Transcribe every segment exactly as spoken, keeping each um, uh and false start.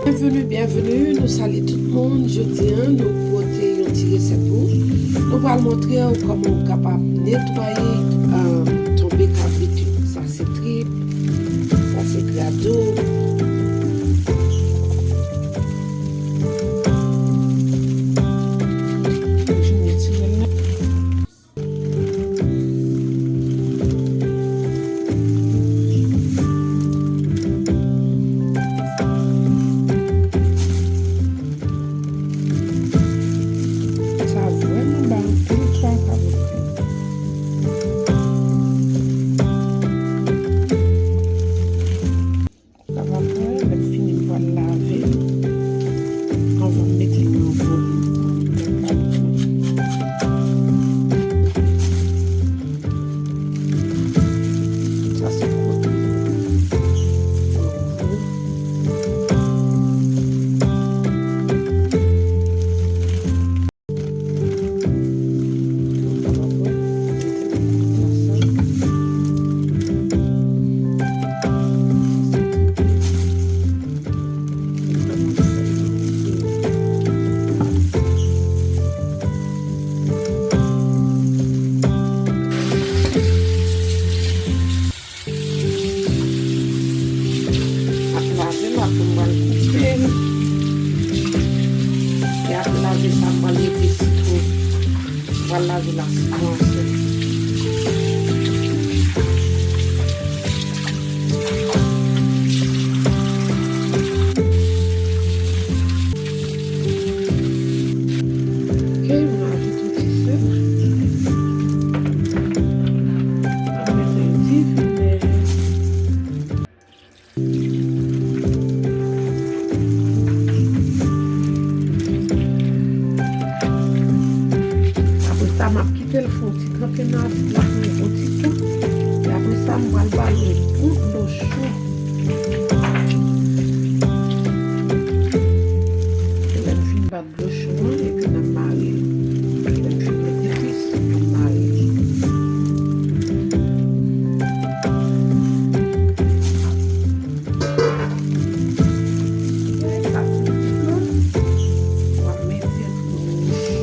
Byenveni, byenveni, nou salye tout moun. Jodi a, nou pote yon ti resèt pou ou. Nou pral montre w kòman w kapab netwaye, euh, tonbe kabrit yo. Sa se trip, sa se gradou. Sa vrèman ba anpil traka pou fè. Sa va pran, lè m fini, m pral lave l anvan m mete l nan bòl. Sa se kote. Ap lave la pou m pral koupe l. E ap lave sa, m pral mete sitwon. M pral lave la sitwon an sèl. Ok, m ajoute yon ti sèl. M ap mete yon ti vinèg. Apre sa, m ap kite l fè yon ti tranpe nan asid la pou yon bon ti tan. E apre sa, m pral ba l yon bon dlo cho. E lè m fin bat dlo cho an, epi n ap mare l. Lè m fin met epis, n ap mare l. Sa se dlo. W ap mete dlo cho.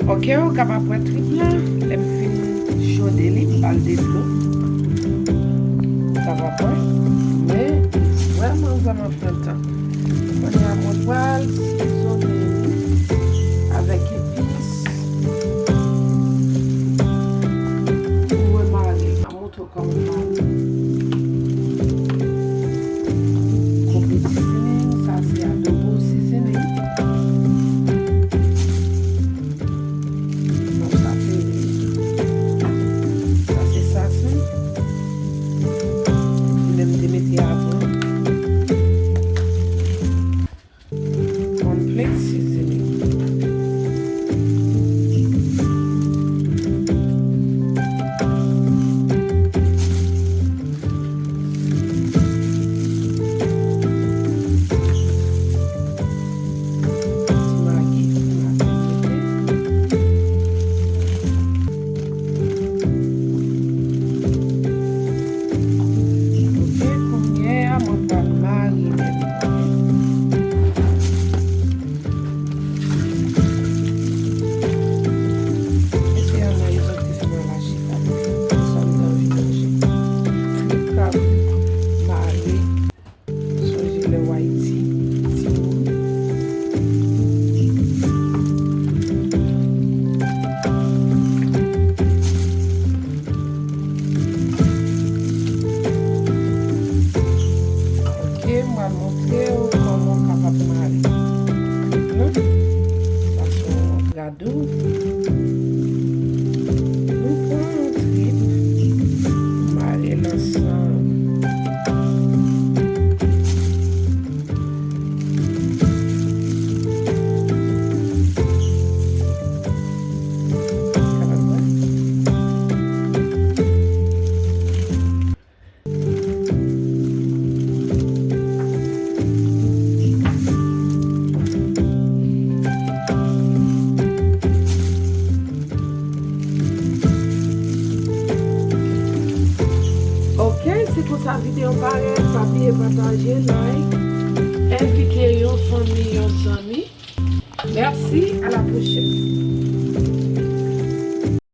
Ok, ou kapab wè trip la, lè m fin chode li, m ba l de dlo. Ou kapab wè, men li vrèman, vrèman pran tan. Kounye a, mwen pral sizone li avèk epis pou remare l. Kòman mare. Complete seasoning, sa se adobo seasoning. Bon, sa se, sa se sasen. Li menm te mete avan. Complete seasoning. Ti magi pou n ap mete. Ok, kounye a, mwen pral marine l. Mete analiz ou te fè nan lachita. Se sa m t anvi manje. Trip kabrit mare. Sonje lè w Ayiti, timoun. Ok, m pral montre w kòman w kapab mare trip lan. Sa se yon gradou. Nou pran yon trip, mare l ansanm. Konsa videyo parèt, pa bliye pataje, like, envite yon fanmi, yon zanmi. Mèsi, a la pwochèn.